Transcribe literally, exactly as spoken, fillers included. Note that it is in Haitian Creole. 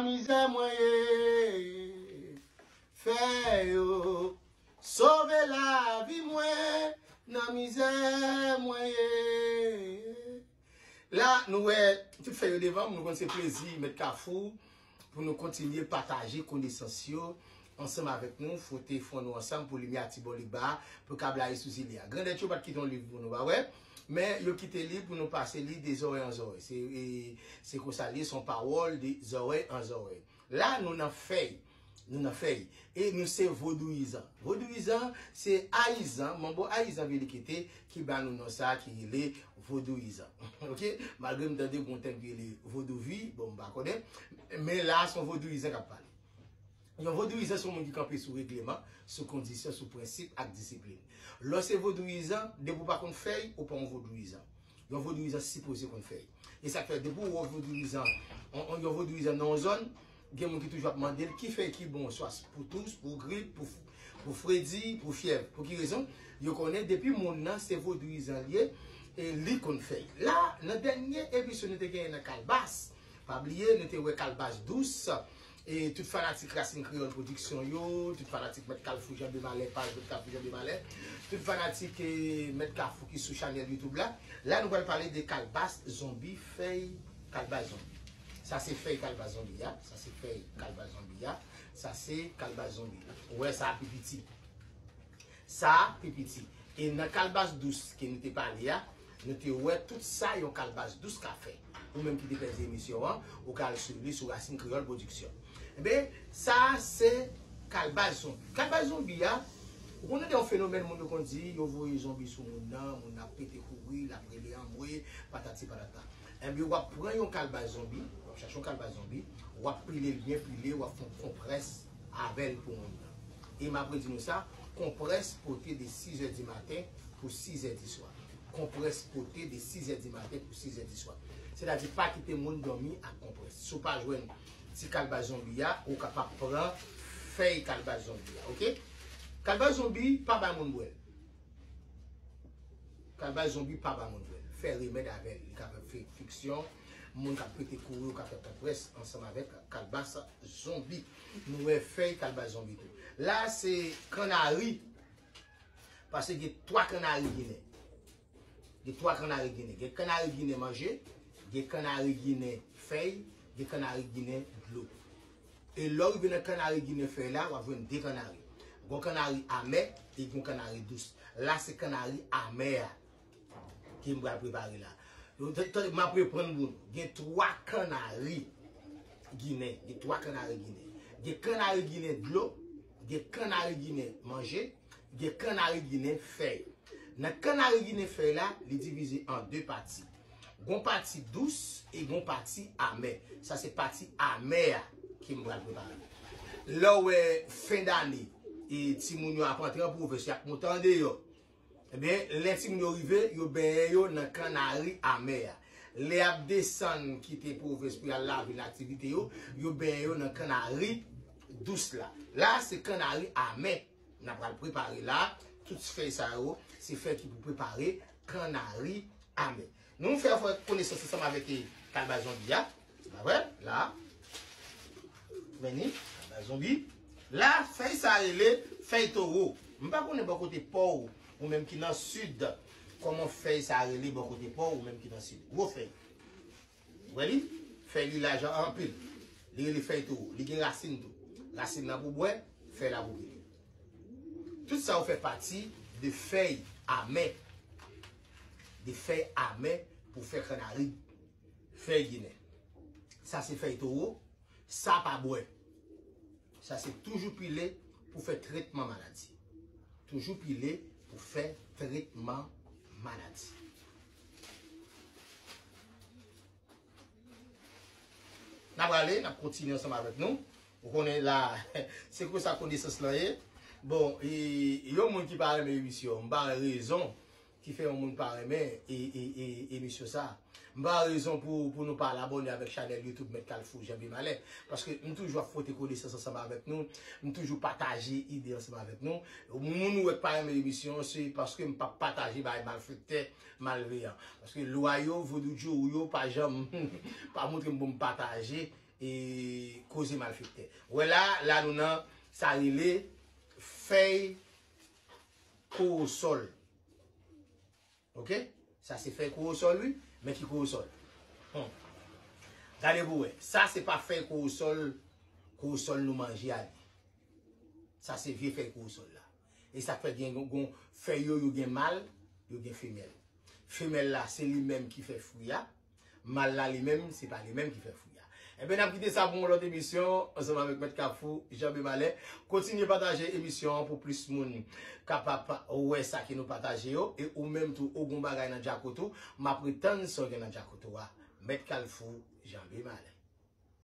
Mizè mwen ye, fè yo sove lavi mwen nan mizè mwen ye. La, nou wè tout fèy yo devan m, nou konn se plezi Mèt Kafou pou nou kontinye pataje konesans yo ansanm avèk nou, fwote fwon nou ansanm pou limyè a ti bò li ba, pou ka blayi sou zile a. Grandèt yo pa t kite yon liv pou nou pa wè, men yo kite li pou nou pase li de zòrèy an zòrèy. Se, e, se konsa li ye, se yon pawòl de zòrèy an zòrèy. La, nou nan fèy. Nou nan fèy. E nou se vodouyizan. Vodouyizan, se ayizan, manbo ayizan Velikete ki ba nou non sa a ki rele vodouyizan. Oke? Malgre m tande gon tèm ki rele vodouvi, bon, m pa konnen. Men la, se yon vodouyizan k ap pale. Yon vodouyizan se yon moun ki kanpe sou regleman, sou kondisyon, sou prensip ak disiplin. Lè w se vodouyizan, depi w pa konn fèy, ou pa yon vodouyizan. Yon vodouyizan sipoze konn fèy. E sa k fè, depi w wè yon vodouyizan, yon, yon, yon vodouyizan nan yon zòn, gen moun ki toujou ap mande l ki fèy ki bon, swa pou tous, pou grip, pou, pou fredi, pou fyèv. Pou ki rezon? Yo konnen depi moun nan se vodouyizan li ye, e li konn fèy. La, nan dènye emisyon nou te genyen nan Kalbas, pa bliye, nou te wè Kalbas Dous, e tout fanatik Rasin Kreyòl Pwodiksyon yo, tout fanatik Mèt Kalfou Janbe Malè, paj Mèt Kalfou Janbe Malè, tout fanatik, eh, Mèt Kafou ki sou chanèl YouTube la. La, nou pral pale de kalbas zonbi, fèy kalbas zonbi. Sa se fèy kalbas zonbi a, sa se fèy kalbas zonbi a, sa se kalbas zonbi. Ou wè sa pi piti. Sa pi piti. E nan Kalbas Dous ke nou te pale a, nou te wè tout sa yon kalbas dous ka fè. Ou menm ki te pèdi emisyon an, ou ka al swiv li sou Rasin Kreyòl Pwodiksyon. Enben, sa a se kalbas zonbi. Kalbas zonbi a, ou konnen gen yon fenomèn moun yo konn di, yo voye zonbi sou moun nan, moun nan ap pete kouri, l ap rele anmwe, patati patata. Enben, w ap pran yon kalbas zonbi, w ap chache yon kalbas zonbi, w ap pile l byen pile, w ap fè yon konprès avè l pou moun nan. E m ap redi nou sa, konprès pote de sizè di maten pou sizè di swa. Konprès pote de sizè di maten pou sizè di swa. Sètadi pa kite moun dòmi ak konprès. Si w pa jwenn ti kalbas zonbi a, ou kapab pran fèy kalbas zonbi a, oke? Kalbas zonbi, pa bay moun bwè l. Kalbas zonbi pa ba moun bwè l. Fè remèd avè l. Li ka fè fi-, fiksyon. Moun k ap pete kouri, ou ka fè konprès ansanm avèk kalbas zonbi. Nou wè fèy kalbas zonbi tou. La, se kannari. Paske gen twa kannari ginen. Gen twa kannari ginen. Gen kannari ginen manje, gen kannari ginen fèy, gen kannari ginen dlo. E lè w rive nan kannari ginen fèy la, w ap jwenn de kannari. Gon kannari amè e gon kannari dous. La se kannari amè a ke m pral prepare la. Yo, t-, t-, m ap reprann pou nou. Gen twa kannari ginen. Gen twa kannari ginen. Gen kannari ginen dlo, gen kannari ginen manje, gen kannari ginen fèy. Nan kannari ginen fèy la, li divize an de pati. Gon pati dous e gon pati amè. Sa se pati amè a ke m pral prepare. Lè w wè fen dane, e timoun yo ap antre an pwovens, y ap monte andeyò. Ebyen, lè timoun yo rive, yo benyen yo nan kannari amè a. Lè y ap desann kite pwovens pou y al lavil, aktivite yo, yo benyen yo nan kannari dous la. La, se kannari amè n ap pral prepare la. Tout fèy sa yo, se fèy ki pou prepare kannari amè. Nou fè, fè konesans ansanm avèk, eh, kalbas zonbi a. Pa vre? La. Men ni, kalbas zonbi. La, fèy sa rele fèy towo. M pa konnen bò kote pa w, ou menm ki nan sid, kòman fèy sa rele bò kote pa w, ou menm ki nan sid. Gwo fèy. Ou wè li? Fèy li laj anpil. Li rele fèy towo. Li gen rasin tou. Rasin nan pou bwè, fèy la pou pile. Tout sa yo fè pati de fèy amè. De fèy amè pou fè kannari. Fèy ginen. Sa se fèy towo. Sa pa bwè. Sa se toujou pile pou fè tretman maladi. Toujou pile pou fè tretman maladi. N ap prale, n ap kontinye ansanm avèk nou. Ou konnen la, se konsa konesans lan ye. Bon, e, yon moun ki pa renmen emisyon, m pa wè rezon ki fè yon moun pa renmen e, e, e, emisyon sa. M pa wè rezon pou, pou nou pa al abòne avèk chanèl YouTube Mèt Kalfou Janbe Malè. Paske m toujou ap fwote konesans ansanm avèk nou. M toujou pataje ide ansanm avèk nou. Moun ou wè k pa renmen emisyon an, se paske m p ap pataje bagay malfektè, malveyan. Paske lwa yo, vodou djou yo, pa janm, pa montre m pou m pataje e koze malfektè. Wè la, la nou nan sa rele fèy kowosòl. Ok? Sa se fèy kowosòl, wi. Men ki kowosòl? Hmm. Gade pou wè. Sa se pa fèy kowosòl, kowosòl nou manje a li. Sa se vye fèy kowosòl la. E sa k fè gen gon fèy yo, yo gen mal, yo gen femèl. Femèl la, se li menm ki fè fwi a. Mal la li menm, se pa li menm ki fè fwi a. Ebyen, n ap kite sa pou yon lòt emisyon, ansanm avèk Mèt Kafou, Jan B Malè. Kontinye pataje emisyon an pou plis moun kapab wè sa ke nou pataje yo. E ou menm tou, ou gon bagay nan djakot ou, m ap ret tann sa w gen nan djakot ou a. Mèt Kafou, Jan B Malè.